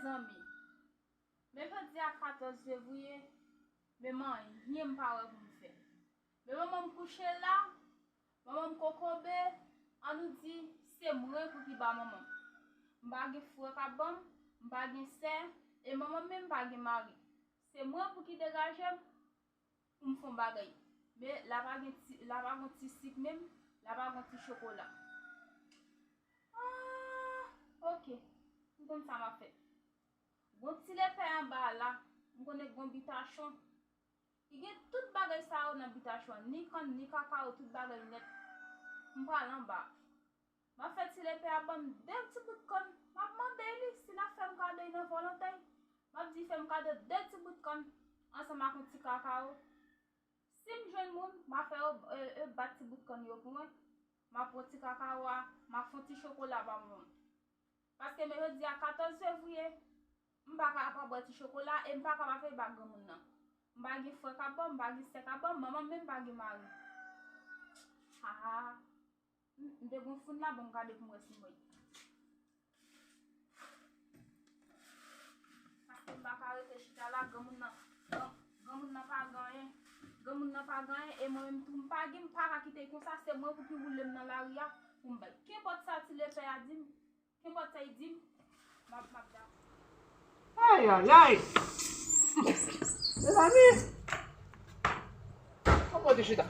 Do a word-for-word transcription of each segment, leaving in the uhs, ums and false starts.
Zanmi, men jodi a katòz fevriye, men m anyen m pa wè pou m fè. Men manman m kouche la, manman m kokobe, ann nou di se mwen pou ki ba manman m. M pa gen frè k ap ban m, m pa gen sè, e manman m menm pa gen mari. Se mwen pou ki degaje m pou m fè yon bagay. Men la pa gen ti, la pa gen ti sik menm, la pa gen ti chokola. Ah, oke. M konn sa m ap fè. Gon ti lepè anba la, m konnen gon bitachon. Li gen tout bagay sa yo nan bitachon an, ni kann, ni kakawo, tout bagay nèt. M pral anba. M ap fè ti lepè a ban m de ti bout kann. M ap mande li si l ap fè m kado nan Valentine. M ap di fè m kado de ti bout kann ansanm ak yon ti kakawo. Si m jwenn moun, m a fè yo, e, e, bat ti bout kann yo pou mwen. M a pran ti kakawo a, m a fè yon ti chokola ba moun. Paske men jodi a katòz fevriye, m pa ka pa bwè ti chokola e m pa ka pa fè ba granmoun nan. M pa gen frè k ap ban m, m pa gen sè k ap ban m, manman m menm pa gen mari. Ah, m, m te gon foun la, bon, m gade pou m wè si m wè. Paske m pa ka rete chita la, granmoun nan, gran, granmoun nan pa gen anyen. Granmoun nan pa gen anyen, e mwen menm tou, m pa gen, m pa ka kite l konsa, se mwen pou ki woule m nan lari a, pou m bay. Kenpòt sa ti lepè a di m, kenpòt sa l di m, m ap, m ap dakò. Ay, ay, ay! Mezanmi! Kòman w te chita?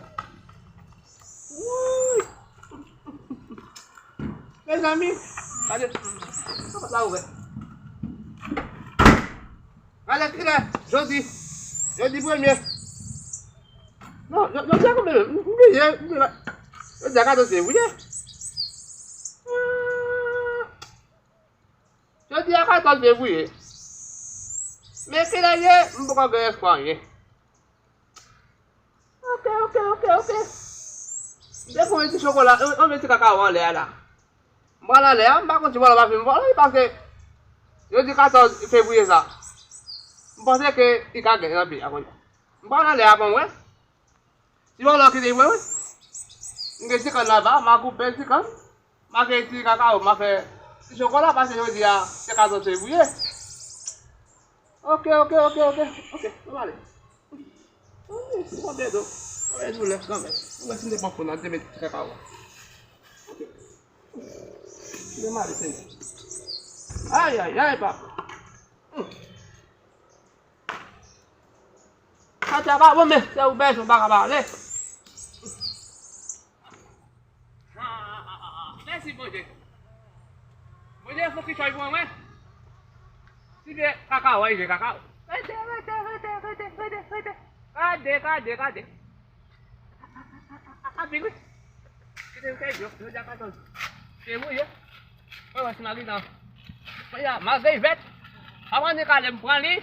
Wouy! Mezanmi, gade, sa pa ta ouvè. Gade kilè, jodi, jodi premye. Non, jodi a konbyen menm? M bliye, m bliye. Jodi a katòz fevriye. Ah. Jodi a katòz fevriye. Men kilè l ye, m poko gen espwa anyen. Oke, oke, oke, oke. M te pran yon ti chokola, yon, yon ti kakawo anlè a la. M pral anlè a, m pa konn si vòlò pa fin vòlò, paske jodi katòz fevriye sa. M panse ke li ka gen nan peyi a kounye a. M pral anlè a pou m wè. Si vòlò kite mwen, wi. M gen ti kann laba, m a koupe ti kann. M a fè ti kakawo, m a fè ti chokola, paske jodi a se katòz fevriye. Oke, oke, oke, oke, oke, nou ale. Wi, m konn byen do. Mwen doulè kanmenm. Mwen si m te pran foun nan, m te met ti kakawo. Oke. M ale, Senyè. Ay, ay, ay, papa. Hmm. Sa te pa bon, men se ou bezwen, ou pa ka pale. Mèsi, Bondye. Bondye fè yon kichòy pou mwen. Si byen kaka, wè, je kaka. Rete, rete, rete, rete, rete, rete. Gade, gade, gade. A, a, a, a, a, a, wi. Kite m fè yo, yo di a katòz. Se mwen ye. Mwen wè si mari nan. Mwen ya, malgre l vèt, pa mande kale m pran li.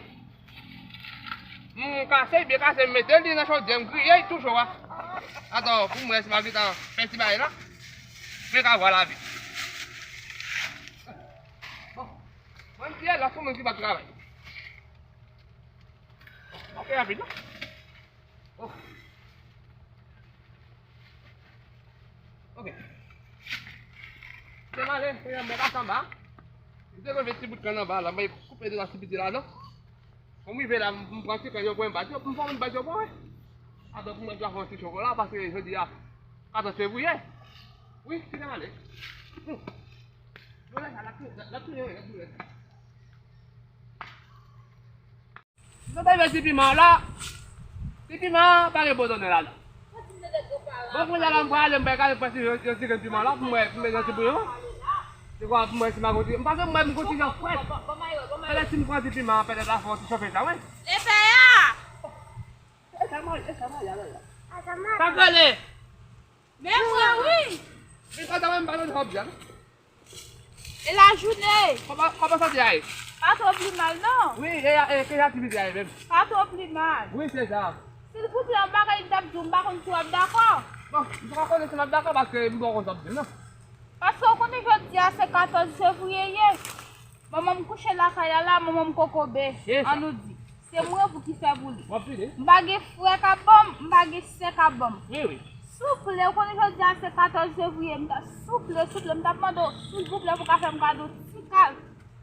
M kase, byen kase, m mete li nan chodyè, m griye l tou cho a. Atann, pou m wè si mari nan fè ti bagay la. Mwen ka vwa lavi. Bon, mwen m di lòt moun ki pa travay. Ok, rapid, non? Oh. Ok. Se male, se yon bèl anba. M te leve ti bout kann anba la, mwen koupe de la ti piti la, non? Kon m rive la, m, m pran ti kann yo pou m bat yo, m fè moun bat yo pou mwen. Atann pou mwen dwa fè yon ti chokola, paske jodi a, katòz fevriye. Wi, se male. Hmm. Yo la, la, la, la, la, la, la, la. Nou ta met ti piman la. Ti piman pa gen bon odè ladan. Bon, kounye a la, m prale, m prale pran ti, yon, yon ti grenn piman la, pou mwen, pou mwen, yon ti bouyon. Se kwa, pou mwen, si m a gon ti, m panse mwen, m gon ti jan frèt. Pètèt si m pran ti piman, pètèt la fè yon ti chofe sa, wi. Lepè a! E sa mwen, e sa mwen, ya, ya, ya. Sa gole! Men mwen, wi! Men sa, mwen, m pa nan hòb, ya. E lajounen. Kòman, kòman santi a ye? Pa twò pli mal, non. Wi, e, e, ke aktivite a ye menm? Pa twò pli mal. Wi, se sa. Silvouplè, yon bagay m t ap di w, m pa konn si w ap dakò. Bon, m pa konnen si m ap dakò paske m poko konn sa w ap di m, non. Paske w konnen jodi a se katòz fevriye ye. Manman m kouche lakay la la, manman m kokobe. Se sa. An nou di. Se mwen pou ki fè pou li. M ap vini. M pa gen frè k ap ban m, m pa gen sè k ap ban m. Wi, wi. Souple, ou konnen jodi a se katòz fevriye, m ta, souple, souple, m t ap mande w, silvouplè, pou ka fè m kado ti kal.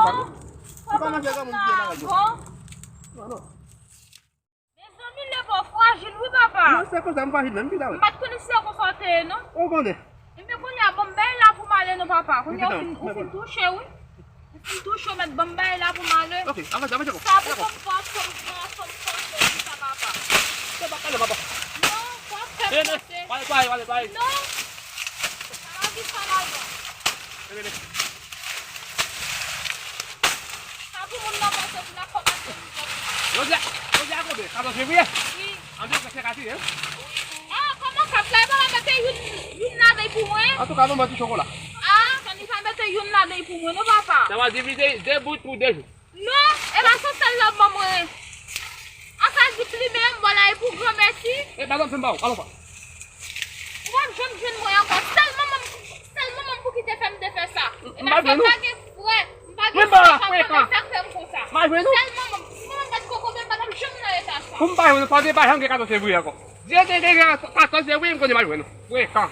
konsa tou. Ou pa manje granmoun ki ye nan rad yo. Non, non. Mezanmi, Levo frajil wi, papa. Non, se konsa, m frajil menm, pi la, wi. M pa t konnen se konsa w te ye, non. Ou konnen. Ebyen, kounye a, bon, m bay la pou m ale, non, papa. Kounye a, ou fin, ou fin touche, wi. Ou fin touche, ou mèt ban m bay la pou m ale. Ok, avanse, avanse, bon. Sa pou fòm fòs, fòm fòs, fòm fòs, fòm fòs, papa. Se pa pale, papa. Non, sa fè m pase. Pale, pale, pale, pale. Non. Sa la vi sa la, non. Bebe, bebe. Sa pou moun nan panse pou n ap kòmanse mizè pou nou. Jodi a, jodi a konbyen? Katòz fevriye? Wi. An de sèt se kati, en? Ah, kòman kap la? E pa mete youn, youn ladan pou mwen? Antouka, nou manti chokola. Ah, sa ni pa mete youn ladan pou mwen, non, papa. Sa va divize de bout pou de jou. Non, e pa se sèl la ban mwen. An sa di plimen m, vwala, e pou granmèsi. E pa zòt fè m ba ou, alon pa. Ou p ap janm jwenn mwen ankò. Sèl manman m, sèl manman m pou ki te fè m te fè sa. E pa sa m pa gen frè, m pa gen frè, papa, men sa k fè m konsa. M pa jwenn ou. Sèl manman m, si manman m pa t kokobe, m pa t ap janm nan eta sa. Pou m pa jwenn ou, fò te pa janm gen katòz fevriye ankò. Si yo te gen katòz fevriye, m konnen m pa jwenn ou. Frekan.